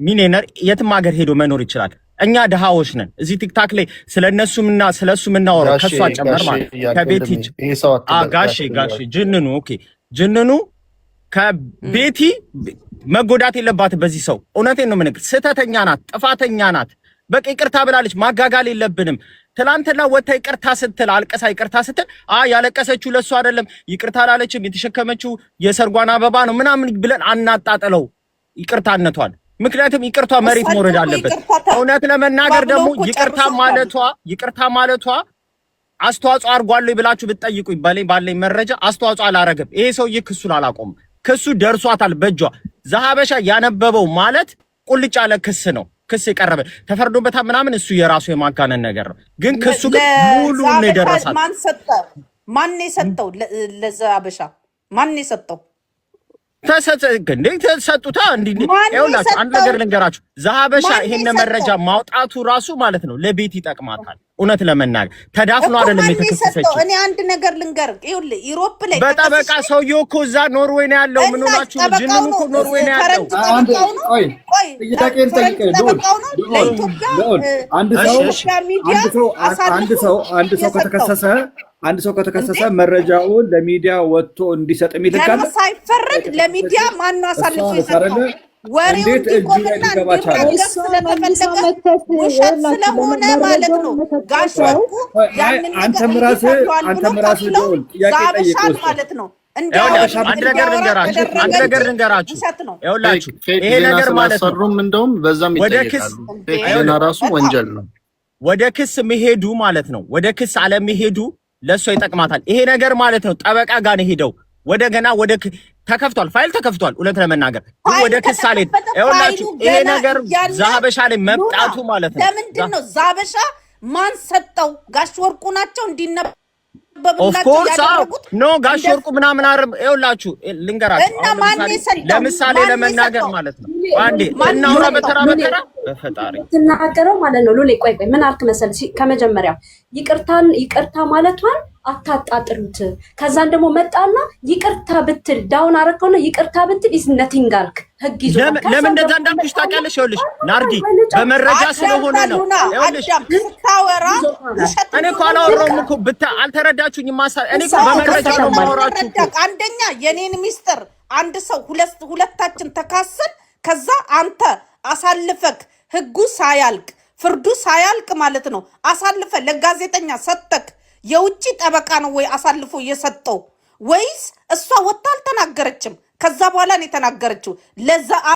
ሚሊዮነር የትም ሀገር ሄዶ መኖር ይችላል። እኛ ድሃዎች ነን። እዚህ ቲክታክ ላይ ስለ እነሱምና ስለ እሱ የምናወራው ጋሼ ከእሷ ጨመር ጋሼ ማለት እያልክ ከቤቲ ወንድሜ፣ ይሄ ሰው አትበል፣ ጋሼ ጋሼ ጋሼ እያልክ። ጅንኑ፣ okay፣ ጅንኑ ከቤቲ መጎዳት የለባትም በዚህ ሰው። እውነቴን ነው የምነግርህ። ስህተተኛ ናት፣ ጥፋተኛ ናት። በቃ ይቅርታ ብላለች። ማጋጋል የለብንም። ትላንትና ወጥታ ይቅርታ ስትል፣ አልቀሳ ይቅርታ ስትል፣ ያለቀሰችው ለእሱ አይደለም፣ ይቅርታ አላለችም፣ የተሸከመችው የሰርጓን አበባ ነው ምናምን ብለን አናጣጥለው ይቅርታነቷን። ምክንያቱም ይቅርቷ መሬት እሳቸው መውረድ እኮ አለበት። ይቅርታ እውነት ለመናገር ተባብለው ደግሞ እኮ ይቅርታ ጨርሰውታል። ማለቷ፣ ይቅርታ ማለቷ አስተዋጽኦ አድርጓል ወይ ብላችሁ ብትጠይቁኝ ባለኝ መረጃ አስተዋጽኦ አላረገም። ይሄ ሰውዬ ክሱን አላቆምም። ክሱ ደርሷታል በእጇ። ዘሀበሻ ያነበበው ማለት ቁልጭ ያለ ክስ ነው። ክስ የቀረበ ተፈርዶበታል ምናምን እሱ የራሱ የማጋነን ነገር ነው። ግን ክሱ ግን ሙሉውን ነው ለዛበሻ የደረሳት። ማን ሰጠ? ማን የሰጠው? ለዛበሻ ማን የሰጠው? ተሰጠ እንዴ፣ ተሰጡታ። እንዲ ማን ይኸውላችሁ አንድ የሰጠው? ነገር ልንገራችሁ። ዘሀበሻ ማን ይሄን የሰጠው? መረጃ ማውጣቱ ራሱ ማለት ነው ለቤት ይጠቅማታል። እውነት ለመናገር ተዳፍኖ እኮ አይደለም ማን የሰጠው? የተከሰሰችው። እኔ አንድ ነገር ልንገር፣ ይኸውልህ Europe ላይ በጠበቃ ተከስሼ ሰውየው እኮ እዛ ኖርዌይ ነው ያለው። ምን እና ሆናችሁ ነው? ጠበቃው ጅንኑ ነው እኮ ኖርዌይ ነው ያለው። ፈረንጅ አንድ ጠበቃው ነው። ቆይ ቆይ ጥያቄ ፈረንጅ ልጠይቅህ ልዑል። ጠበቃው ነው ልዑል ለኢትዮጵያ ልዑል፣ አንድ ሰው ለኢትዮጵያ ሚዲያ አንድ ሰው አንድ አሳልፎ ሰው አንድ ሰው የሰጠው ከተከሰሰ፣ አንድ ሰው ከተከሰሰ እንዴ? መረጃውን ለሚዲያ ወጥቶ እንዲሰጥ የሚል ህግ ገና አለ? ሳይፈረድ ለሚዲያ ማን ነው እሷ አሳልፎ ነች የሰጠው? አይደለ? ወሬው እንዴት እጁ ላይ እንዲቆምና ሊገባ ቻለ? እንዲራገብ እሷ መልሳ ስለተፈለገ መተት ውሸት ይኸውላችሁ ስለሆነ ማለት ነው። መረጃውን ጋሽ የሰጠው ወርቁ ቆይ፣ አይ ያንን ነገር አንተም እንዲህ ራስህ ተብሏል ብሎ አንተም ራስህ ከፍለው ልዑል ጥያቄ ጠይቅ ዛበሻን ውስጥ ማለት ነው ይኸውላችሁ እንዲያወራ አንድ ነገር እንዲያወራ ልንገራችሁ፣ ተደረገ አንድ ነገር እንጂ ልንገራችሁ። ውሸት ነው። ይኸውላችሁ fake ይሄ ዜና ነገር ማለት ነው ስላሰሩም እንደውም በዛም ወደ ክስ ይጠየቃሉ። እንዴ fake ዜና ራሱ በጣም ወንጀል ነው። ወደ ክስ መሄዱ ማለት ነው፣ ወደ ክስ አለመሄዱ ለእሷ ይጠቅማታል። ይሄ ነገር ማለት ነው ጠበቃ ጋር ነው ሄደው ወደ ገና ወደ ተከፍቷል፣ ፋይል ተከፍቷል። እውነት ለመናገር ግን ፋይል ወደ ክስ አልሄድ። ከተከፈተ ይኸውላችሁ ፋይሉ ይሄ ገና ነገር እያለ ዘሀበሻ ላይ ሉና መምጣቱ ማለት ነው ለምንድን ነው ዛበሻ ማን ሰጠው? ጋሽ ወርቁ ናቸው እንዲነበብላቸው of course ያደረጉት። No፣ ጋሽ እንደ ወርቁ ምናምን አርም። ይኸውላችሁ ልንገራችሁ፣ እና አሁን ማን ለምሳሌ የሰጠው? ለምሳሌ ማን ለመናገር የሰጠው? ማለት ነው አንዴ ማን እናውራ የሰጠው? በተራ ሉሌ በተራ በፈጣሪ። ትናገረው ማለት ነው። ሉሌ፣ ቆይ ቆይ፣ ምን አልክ መሰል ከመጀመሪያው ይቅርታን ይቅርታ ማለቷን አታጣጥሉት። ከዛን ደግሞ መጣና ይቅርታ ብትል down አረከውና ይቅርታ ብትል is nothing አልክ። ህግ ይዞታል። ለምን ለምን ከዛን እንደዛ ደግሞ እንዳልኩሽ መጣና ታውቂያለሽ? ይኸውልሽ ናርዲ፣ ቆይ ልጨርስ። በመረጃ ስለሆነ አዳምጣ ነው። ሉና፣ ይኸውልሽ አዳም ስታወራ ውሸት እኔ እኮ እንደሆነ አላወራሁም እኮ ብታ አልተረዳችሁኝም። ማሳ እኔ እኮ ሰው በመረጃ ነው ተሰማኝ። የማወራችሁ እኮ። ረዳቅ አንደኛ የኔን ሚስጥር አንድ ሰው ሁለታችን ተካሰን ከዛ አንተ አሳልፈክ ህጉ ሳያልቅ ፍርዱ ሳያልቅ ማለት ነው አሳልፈ ለጋዜጠኛ ሰጠክ። የውጭ ጠበቃ ነው ወይ አሳልፎ የሰጠው ወይስ እሷ ወጥታ አልተናገረችም? ከዛ በኋላ ነው የተናገረችው። ለዛ